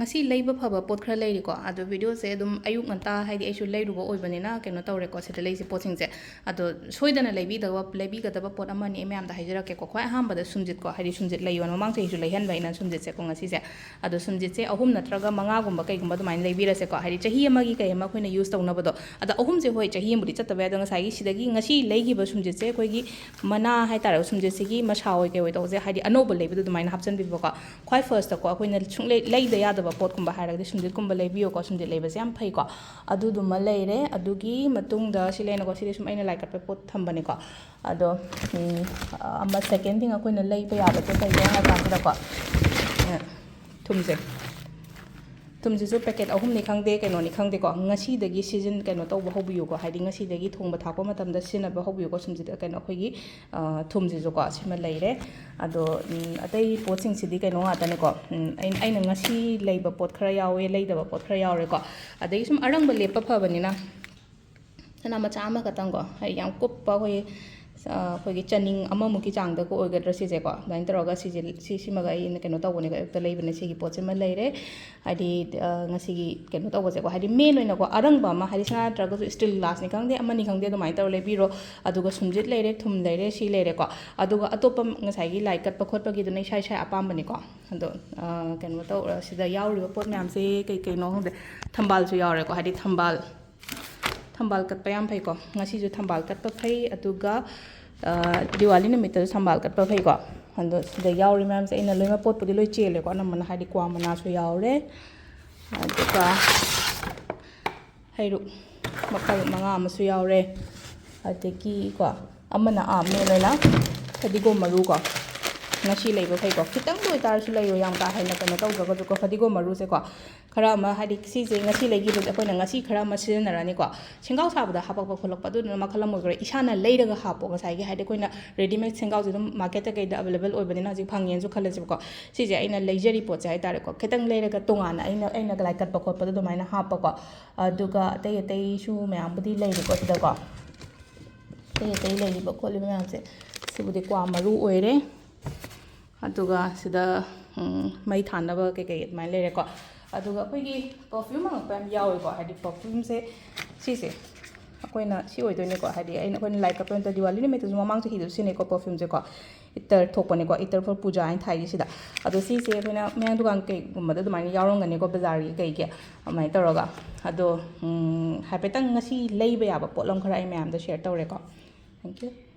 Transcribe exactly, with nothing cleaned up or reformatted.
ꯉꯁꯤ ꯂꯩꯕ ꯐꯕ ꯄꯣꯠ ꯈꯔ ꯂꯩꯔꯤꯀꯣ꯫ ꯑꯗꯣ videoꯁꯦ ꯑꯗꯨꯝ ꯑꯌꯨꯛ ꯉꯟꯇꯥ, ꯍꯥꯏꯗꯤ ꯑꯩꯁꯨ ꯂꯩꯔꯨꯕ ꯑꯣꯏꯕꯅꯤꯅ ꯀꯩꯅꯣ ꯇꯧꯔꯦꯀꯣ, ꯁꯤꯗ ꯂꯩꯁꯦ ꯄꯣꯠꯁꯤꯡꯁꯦ꯫ ꯑꯗꯣ ꯁꯣꯏꯗꯅ ꯂꯩꯕꯤꯗꯕ, ꯂꯩꯕꯤꯒꯗꯕ ꯄꯣꯠ ꯑꯃꯅꯤ ꯑꯩ ꯃꯌꯥꯝꯗ ꯍꯥꯏꯖꯔꯛꯀꯦꯀꯣ꯫ ꯈ꯭ꯋꯥꯏ ꯑꯍꯥꯟꯕꯗ ꯁꯨꯝꯖꯤꯠꯀꯣ, ꯍꯥꯏꯗꯤ ꯁꯨꯝꯖꯤꯠ ꯂꯩꯌꯣꯅ ꯃꯃꯥꯡ ꯆꯍꯤꯁꯨ ꯂꯩꯍꯟꯕ ꯑꯩꯅ ꯁꯨꯝꯖꯤꯠꯁꯦꯀꯣ ꯉꯁꯤꯁꯦ꯫ ꯑꯗꯣ ꯁꯨꯝꯖꯤꯠꯁꯦ ꯑꯍꯨꯝ ꯅꯠꯇ꯭ꯔꯒ ꯃꯉꯥꯒꯨꯝꯕ ꯀꯩꯒꯨꯝꯕ ꯑꯗꯨꯃꯥꯏꯅ ꯂꯩꯕꯤꯔꯁꯦꯀꯣ, ꯍꯥꯏꯗꯤ ꯆꯍꯤ ꯑꯃꯒꯤ ꯀꯩ ꯑꯃ ꯑꯩꯈꯣꯏꯅ use ꯇꯧꯅꯕꯗꯣ꯫ ꯑꯗꯣ ꯑꯍꯨꯝꯁꯦ ꯍꯣꯏ ꯆꯍꯤ ꯑꯃꯕꯨꯗꯤ ꯆꯠꯇꯕ ꯌꯥꯏ, ꯑꯗꯣ ꯉꯁꯥꯏꯒꯤ ꯁꯤꯗꯒꯤ ꯉꯁꯤ ꯂꯩꯈꯤꯕ ꯁꯨꯝꯖꯤꯠꯁꯦ ꯑꯩꯈꯣꯏꯒꯤ ꯃꯅꯥ ꯍꯥꯏꯇꯥꯔꯦ, ꯁꯨꯝꯖꯤꯠꯁꯤꯒꯤ ꯃꯁꯥ ꯑꯣꯏ ꯀꯩ ꯑꯣꯏ ꯇꯧꯕꯁꯦ, ꯍꯥꯏꯗꯤ ꯑꯅꯧꯕ ꯂꯩꯕꯗꯣ ꯑꯗꯨꯃꯥꯏꯅ ꯍꯥꯞꯆꯤꯟꯕꯤꯕꯀꯣ꯫ ꯈ꯭ꯋꯥꯏ firstꯇꯀꯣ ꯑꯩꯈꯣꯏꯅ ꯁꯨꯡꯂꯩ ꯂꯩꯗ ꯌꯥꯗꯕ ꯄꯣꯠꯀꯨꯝꯕ ꯍꯥꯏꯔꯒꯗꯤ ꯁꯨꯝꯖꯤꯠꯀꯨꯝꯕ ꯂꯩꯕꯤꯌꯣꯀꯣ, ꯁꯨꯝꯖꯤꯠ ꯂꯩꯕꯁꯦ ꯌꯥꯝ ꯐꯩꯀꯣ꯫ ꯑꯗꯨꯗꯨꯃ ꯂꯩꯔꯦ꯫ ꯑꯗꯨꯒꯤ ꯃꯇꯨꯡꯗ ꯁꯤ ꯂꯩꯅꯀꯣ, ꯁꯤꯗꯤ ꯁꯨꯝ ꯑꯩꯅ ꯂꯥꯏ ꯀꯠꯄ ꯄꯣꯠ ꯊꯝꯕꯅꯤꯀꯣ꯫ ꯑꯗꯣ ꯎꯝ, ꯑꯃ second thing ꯑꯩꯈꯣꯏꯅ ꯂꯩꯕ ꯌꯥꯕꯁꯦ ꯀꯩꯅꯣ ꯍꯥꯏ ꯀꯥꯟꯁꯤꯗꯀꯣ, ꯎꯝ, ꯊꯨꯝꯁꯦ꯫ ꯊꯨꯝꯁꯤꯁꯨ packet ꯑꯍꯨꯝꯅꯤ ꯈꯪꯗꯦ, ꯀꯩꯅꯣꯅꯤ ꯈꯪꯗꯦꯀꯣ, ꯉꯁꯤꯗꯒꯤ season ꯀꯩꯅꯣ ꯇꯧꯕ ꯍꯧꯕꯤꯌꯨꯀꯣ, ꯍꯥꯏꯗꯤ ꯉꯁꯤꯗꯒꯤ ꯊꯣꯡꯕ ꯊꯥꯛꯄ ꯃꯇꯝꯗ ꯁꯤꯖꯤꯟꯅꯕ ꯍꯧꯕꯤꯌꯨꯀꯣ꯫ ꯁꯨꯝꯁꯤꯗ ꯀꯩꯅꯣ ꯑꯩꯈꯣꯏꯒꯤ, ꯑ, ꯊꯨꯝꯁꯤꯁꯨꯀꯣ, ꯁꯤꯃ ꯂꯩꯔꯦ꯫ ꯑꯗꯣ ꯎꯝ, ꯑꯇꯩ ꯄꯣꯠꯁꯤꯡꯁꯤꯗꯤ ꯀꯩꯅꯣ ꯉꯥꯛꯇꯅꯤꯀꯣ꯫ ꯎꯝ, ꯑꯩꯅ, ꯑꯩꯅ ꯉꯁꯤ ꯂꯩꯕ ꯄꯣꯠ ꯈꯔ ꯌꯥꯎꯋꯦ, ꯂꯩꯗꯕ ꯄꯣꯠ ꯈꯔ ꯌꯥꯎꯔꯦꯀꯣ꯫ ꯑꯗꯒꯤ ꯁꯨꯝ ꯑꯔꯪꯕ ꯂꯦꯞꯄ ꯐꯕꯅꯤꯅ ꯁꯅꯥ ꯃꯆꯥ ꯑꯃꯈꯛꯇꯪꯀꯣ, ꯍꯥꯏꯗꯤ ꯌꯥꯝ ꯀꯨꯞꯄ ꯑꯩꯈꯣꯏꯒꯤ, ꯑ, ꯑꯩꯈꯣꯏꯒꯤ ꯆꯅꯤꯡ ꯑꯃꯃꯨꯛꯀꯤ ꯆꯥꯡꯗꯀꯣ ꯑꯣꯏꯒꯗ꯭ꯔꯥ ꯁꯤꯁꯦꯀꯣ꯫ ꯑꯗꯨꯃꯥꯏꯅ ꯇꯧꯔꯒ ꯁꯤꯁꯦ, ꯁꯤ, ꯁꯤꯃꯒ ꯑꯩꯅ ꯀꯩꯅꯣ ꯇꯧꯕꯅꯦꯀꯣ, ꯑꯌꯨꯛꯇ ꯂꯩꯕꯅꯦ ꯁꯤꯒꯤ ꯄꯣꯠꯁꯤꯃ ꯂꯩꯔꯦ꯫ ꯍꯥꯏꯗꯤ, ꯑ, ꯉꯁꯤꯒꯤ ꯀꯩꯅꯣ ꯇꯧꯕꯁꯦꯀꯣ, ꯍꯥꯏꯗꯤ main ꯑꯣꯏꯅꯀꯣ ꯑꯔꯪꯕ ꯑꯃ, ꯍꯥꯏꯗꯤ ꯁꯅꯥ ꯅꯠꯇ꯭ꯔꯒꯁꯨ steel glassꯅꯤ ꯈꯪꯗꯦ, ꯑꯃꯅꯤ ꯈꯪꯗꯦ, ꯑꯗꯨꯃꯥꯏꯅ ꯇꯧꯔ ꯂꯩꯕꯤꯔꯣ꯫ ꯑꯗꯨꯒ ꯁꯨꯝꯖꯤꯠ ꯂꯩꯔꯦ, ꯊꯨꯝ ꯂꯩꯔꯦ, ꯁꯤ ꯂꯩꯔꯦꯀꯣ꯫ ꯑꯗꯨꯒ ꯑꯇꯣꯞꯄ ꯉꯁꯥꯏꯒꯤ ꯂꯥꯏ ꯀꯠꯄ ꯈꯣꯠꯄꯒꯤꯗꯨꯅ ꯏꯁꯥ ꯏꯁꯥ ꯑꯄꯥꯝꯕꯅꯤꯀꯣ꯫ ꯑꯗꯣ, ꯑ, ꯀꯩꯅꯣ ꯇꯧꯔ, ꯁꯤꯗ ꯌꯥꯎꯔꯤꯕ ꯄꯣꯠ ꯃꯌꯥꯝꯁꯦ ꯀꯩ ꯀꯩꯅꯣ ꯈꯪꯗꯦ꯫ ꯊꯝꯕꯥꯜꯁꯨ ꯌꯥꯎꯔꯦꯀꯣ, ꯍꯥꯏꯗꯤ ꯊꯝꯕꯥꯜ, ꯊꯝꯕꯥꯜ ꯀꯠꯄ ꯌꯥꯝ ꯐꯩꯀꯣ꯫ ꯉꯁꯤꯁꯨ ꯊꯝꯕꯥꯜ ꯀꯠꯄ ꯐꯩ, ꯑꯗꯨꯒ, ꯑ, ꯗꯤꯋꯥꯂꯤ ꯅꯨꯃꯤꯠꯇꯁꯨ ꯊꯝꯕꯥꯜ ꯀꯠꯄ ꯐꯩꯀꯣ꯫ ꯑꯗꯣ ꯁꯤꯗ ꯌꯥꯎꯔꯤ ꯃꯌꯥꯝꯁꯦ ꯑꯩꯅ ꯂꯣꯏꯅꯃꯛ ꯄꯣꯠꯄꯨꯗꯤ ꯂꯣꯏ ꯆꯦꯜꯂꯦꯀꯣ, ꯑꯅꯝꯕꯅ, ꯍꯥꯏꯗꯤ ꯀ꯭ꯋꯥ ꯃꯅꯥꯁꯨ ꯌꯥꯎꯔꯦ, ꯑꯗꯨꯒ ꯍꯩꯔꯨꯛ ꯃꯈꯜ ꯃꯉꯥ ꯑꯃꯁꯨ ꯌꯥꯎꯔꯦ, ꯑꯗꯒꯤ ꯀꯣ, ꯑꯃꯅ, ꯑꯥ, main ꯑꯣꯏꯅ ꯐꯗꯤꯒꯣꯝ ꯃꯔꯨ ꯀꯣ, ꯉꯁꯤ ꯂꯩꯕ ꯐꯩꯀꯣ, ꯈꯤꯇꯪꯗ ꯑꯣꯏꯇꯥꯔꯁꯨ ꯂꯩꯌꯣ, ꯌꯥꯝ ꯀꯥ ꯍꯦꯟꯅ ꯀꯩꯅꯣ ꯇꯧꯗ꯭ꯔꯒꯁꯨꯀꯣ, ꯐꯗꯤꯒꯣꯝ ꯃꯔꯨꯁꯦꯀꯣ꯫ ꯈꯔ ꯑꯃ, ꯍꯥꯏꯗꯤ ꯁꯤꯁꯦ ꯉꯁꯤ ꯂꯩꯈꯤꯕꯁꯦ ꯑꯩꯈꯣꯏꯅ ꯉꯁꯤ ꯈꯔ ꯑꯃ ꯁꯤꯖꯤꯟꯅꯔꯅꯤꯀꯣ꯫ ꯁꯦꯡꯒꯥꯎ ꯁꯥꯕꯗ ꯍꯥꯄꯛꯄ ꯈꯣꯠꯂꯛꯄ ꯑꯗꯨꯗꯨꯅ ꯃꯈꯜ ꯑꯃ ꯑꯣꯏꯈ꯭ꯔꯦ꯫ ꯏꯁꯥꯅ ꯂꯩꯔꯒ ꯍꯥꯞꯄꯣ꯫ ꯉꯁꯥꯏꯒꯤ, ꯍꯥꯏꯗꯤ ꯑꯩꯈꯣꯏꯅ readymade ꯁꯦꯡꯒꯥꯎꯁꯦ ꯑꯗꯨꯝ marketꯇ ꯀꯩꯗ available ꯑꯣꯏꯕꯅꯤꯅ ꯍꯧꯖꯤꯛ ꯐꯪꯉꯦꯅꯁꯨ ꯈꯜꯂꯁꯦꯕꯀꯣ꯫ ꯁꯤꯁꯦ ꯑꯩꯅ ꯂꯩꯖꯔꯤ ꯄꯣꯠꯁꯦ ꯍꯥꯏꯇꯥꯔꯦꯀꯣ, ꯈꯤꯇꯪ ꯂꯩꯔꯒ ꯇꯣꯉꯥꯟꯅ ꯑꯩꯅ, ꯑꯩꯅ ꯂꯥꯏ ꯀꯠꯄ ꯈꯣꯠꯄꯗ ꯑꯗꯨꯃꯥꯏꯅ ꯍꯥꯞꯄꯀꯣ꯫ ꯑꯗꯨꯒ ꯑꯇꯩ ꯑꯇꯩꯁꯨ ꯃꯌꯥꯝꯕꯨꯗꯤ ꯂꯩꯔꯤꯀꯣ ꯁꯤꯗꯀꯣ꯫ ꯑꯇꯩ ꯑꯇꯩ ꯂꯩꯔꯤꯕ ꯈꯣꯠꯂꯤꯕ ꯃꯌꯥꯝꯁꯦ, ꯁꯤꯕꯨꯗꯤ ꯀ꯭ꯋꯥ ꯃꯔꯨ ꯑꯣꯏꯔꯦ꯫ ꯑꯗꯨꯒ ꯁꯤꯗ, ꯎꯝ, ꯃꯩ ꯊꯥꯅꯕ ꯀꯩꯀꯩ ꯑꯗꯨꯃꯥꯏꯅ ꯂꯩꯔꯦꯀꯣ꯫ ꯑꯗꯨꯒ ꯑꯩꯈꯣꯏꯒꯤ ꯄꯔꯐ꯭ꯌꯨꯝ ꯍꯪꯉꯛꯄ ꯌꯥꯝ ꯌꯥꯎꯋꯦꯀꯣ, ꯍꯥꯏꯗꯤ ꯄꯔꯐ꯭ꯌꯨꯝꯁꯦ ꯁꯤꯁꯦ ꯑꯩꯈꯣꯏꯅ ꯁꯤ ꯑꯣꯏꯗꯣꯏꯅꯦꯀꯣ, ꯍꯥꯏꯗꯤ ꯑꯩꯅ ꯑꯩꯈꯣꯏꯅ ꯂꯥꯏ ꯀꯠꯄ ꯅꯨꯃꯤꯠꯇ, ꯗꯤꯋꯥꯂꯤ ꯅꯨꯃꯤꯠꯇꯁꯨ ꯃꯃꯥꯡ ꯆꯍꯤꯗꯁꯨ ꯁꯤꯖꯤꯟꯅꯩꯀꯣ ꯄꯔꯐ꯭ꯌꯨꯝꯁꯦꯀꯣ꯫ ꯏꯇꯔ ꯊꯣꯛꯄꯅꯦꯀꯣ, ꯏꯇꯔ ꯐꯣꯔ ꯄꯨꯖꯥ ꯍꯥꯏꯅ ꯊꯥꯏꯁꯦ ꯁꯤꯗ꯫ ꯑꯗꯣ ꯁꯤꯁꯦ ꯑꯩꯈꯣꯏꯅ ꯃꯌꯥꯡ ꯗꯨꯀꯥꯟ ꯀꯩꯒꯨꯝꯕꯗ ꯑꯗꯨꯃꯥꯏꯅ ꯌꯥꯎꯔꯝꯒꯅꯤꯀꯣ, ꯕꯖꯥꯔꯒꯤ ꯀꯩꯒꯤ ꯑꯗꯨꯃꯥꯏꯅ ꯇꯧꯔꯒ꯫ ꯑꯗꯣ ꯎꯝ, ꯍꯥꯏꯐꯦꯠꯇꯪ ꯉꯁꯤ ꯂꯩꯕ ꯌꯥꯕ ꯄꯣꯠꯂꯝ ꯈꯔ ꯑꯩ ꯃꯌꯥꯝꯗ ꯁꯤꯌꯔ ꯇꯧꯔꯦꯀꯣ꯫ Thank you.